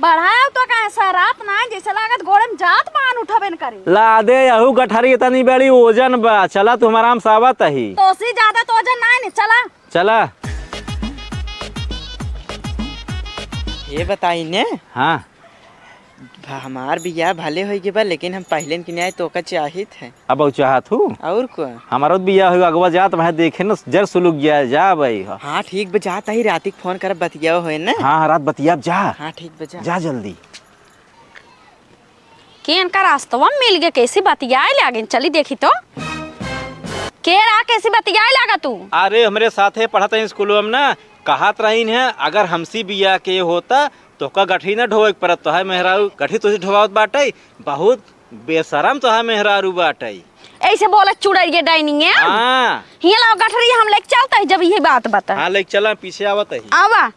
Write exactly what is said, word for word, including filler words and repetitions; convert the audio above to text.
बढ़ाओ तो काहे सर, रात ना जैसे लागत गोड़े में जात बान उठबे न करे। ला दे, यहू गठरी इतनी बड़ी ओजन बा। चला, तू हमारा हम सावत ही। तोसी ज्यादा तो ओजन ना है, चला। चला। ये बताई ने। हाँ। भ-, हमार बियाह भले होई के बा, लेकिन हम पहिले न किने आए तो ओका चाहित है। अब ऊ चाहत हूँ। और को? हमारो बियाह होई, अगवा जात भाई देखे न, जर सुलुक गया, जा भाई। हाँ, ठीक बा, जात ही, राती के फोन करब, बतियाओ होए न। हाँ, हाँ, रात बतियाब, जा। हाँ, ठीक बा, जा। जा जल्दी। के इनका रास्तवा में मिल गए, कैसी बतियाए लागे, चली देखी तो। के रहा, कैसी बतियाए लागा तू? अरे, हमरे साथे पढ़त रही स्कूलवा में ना, कहत रहीन है, अगर हमसी बियाह के होता, तोहका गठरी ना ढोवे के पड़त, तोहार मेहरारू गठरी तोहसे ढोवावत बाटे, बहुत बेशरम तोहार मेहरारू बाटे। ऐसे बोले चुड़ैलिया डाइनिंग है? हाँ। हियाँ लाओ गठरी, हम लेके चलते हैं, जब यही बात बता। हाँ, लेके चला, पीछे आवत ही। आवा।